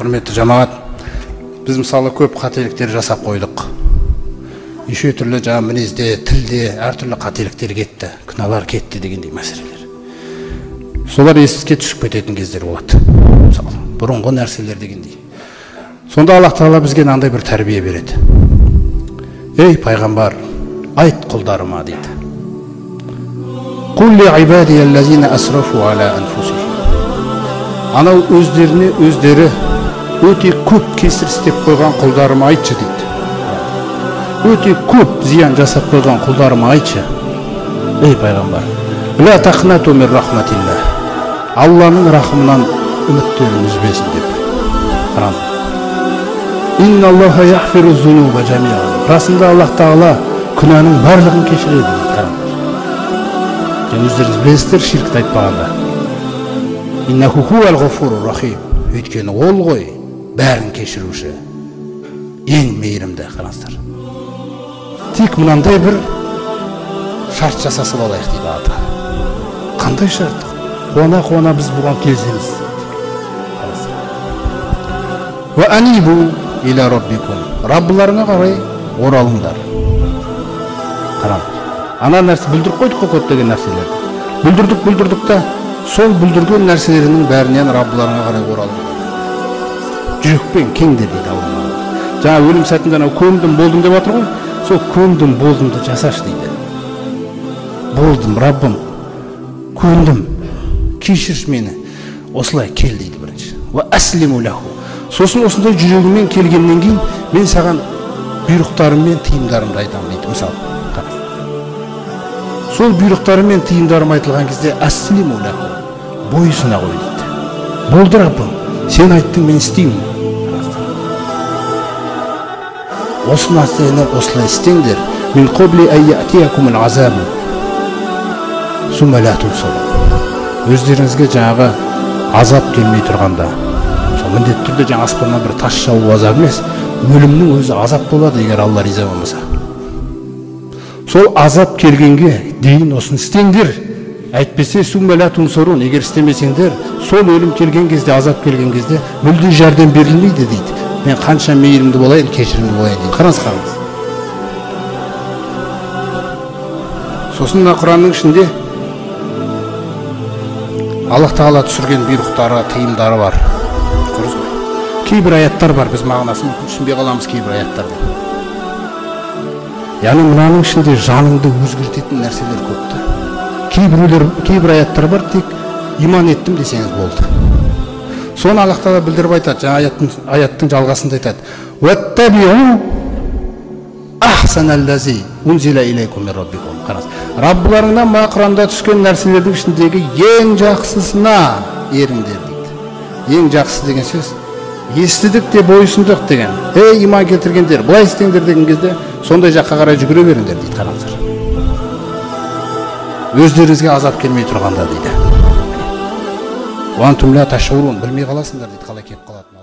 Құрметті жамағат, біз мысалы көп қателіктер жасап қойдық. Неше түрлі жаңа мінезде, тілде әртүрлі қателіктер кетті, күнәлар кетті дегендей мәселелер. Солар еске түсіп кететін кездер болады. Мысалы, бұрынғы нәрселер дегендей. Сонда Аллах тағала бізге мынандай бір тәрбие береді. Ей пайғамбар, айт құлдарыма дейді. Қул ли ибадияллазина асрафу ала анфусихим. Анау өздеріне өздері өте көп кесір істеп қойған құлдарыма айтшы дейді. Өте көп зиян жасап қойған құлдарыма айтшы. Ей пайғамбар, ла тақнату мин рахматилла. Алланың рахымынан үміттерін үзбесін деп. Қараңыз. Инналлаха яғфиру зунуба жамиан. Расында Аллах тағала күнәнің барлығын кешіреді дейді. Қараңыздар. Және өздеріңіз білесіздер, ширкті айтпағанда. Иннаху хуал ғафуру рахим. Өйткені ол ғой бәрін кешіруші, ең мейірімді. Қараңыздар. Тек мынандай бір шарт жасасып алайық дейді Алла тағала. Қандай шарт? Қуана-қуана біз бұған келісеміз. Уа анибу иля раббикум. Раббыларыңа қарай оралыңдар. Қараңыз. Ана нәрсе бүлдіріп қойдық қой көптеген нәрселерді. Бүлдірдік та сол бүлдірген нәрселерінің бәрінен Раббыларыңа қарай оралыңдар. Жүрекпен кеңдер дейді Алла. Жаңа өлім сәтінде анау көмдім болдым деп жатыр ғой. Сол көмдім болдымды жасашы дейді. Болдым, Раббым, көндім, кешірші мені. Осылай кел дейді бірінші. Уа аслиму лаху. Сосын осындай жүрегіңмен келгеннен кейін мен саған бұйрықтарым мен тыйымдарымды айтамын дейді. Мысалы, сол бұйрықтарым мен тыйымдарым айтылған кезде аслиму лаху, бойсұна қой дейді. Болды, Раббым, сен айттың, мен істеймін. Осы нәрсені осылай істеңдер. Мин қобли ай яътиякумул азабу сумма ла тунсарун. Өздеріңізге жаңағы азап келмей тұрғанда, міндетті түрде жаңа аспаннан бір тас жауып азап емес, өлімнің өзі азап болады, егер Алла риза болмаса. Сол азап келгенге дейін осыны істеңдер. Әйтпесе сумма ла тунсарун, егер істемесеңдер, сол өлім келген кезде, азап келген кезде мүлде жәрдем берілмейді дейді. Мен қанша мейірімді болайын, кешірімді болайын дейді. Қараңыз, қараңыз. Сосын мына Құранның ішінде Аллах тағала түсірген бұйрықтары, тыйымдары бар. Көрдіңіз бе? Кейбір аяттар бар, біз мағынасын түсінбей қаламыз кейбір аяттарды. Яғни мынаның ішінде жаныңды өзгертетін нәрселер көп та. Кейбір аяттар бар, тек иман еттім десеңіз болды. Соны Аллах тағала білдіріп айтады, жаңа аяттың жалғасында айтады. Уаттабиу ахсаналлази унзила илейкум мин раббикум. Қараңыз. Раббыларыңнан мына Құранда түскен нәрселердің ішіндегі ең жақсысына еріңдер дейді. Ең жақсысы деген сөз естідік те бойсұндық деген. Ей иман келтіргендер, былай істеңдер деген кезде сондай жаққа қарай жүгіре беріңдер дейді. Қараңыздар. Өздеріңізге азап келмей тұрғанда дейді. Уантум ла ташурун, білмей қаласыңдар дейді, қалай келіп қалатынын.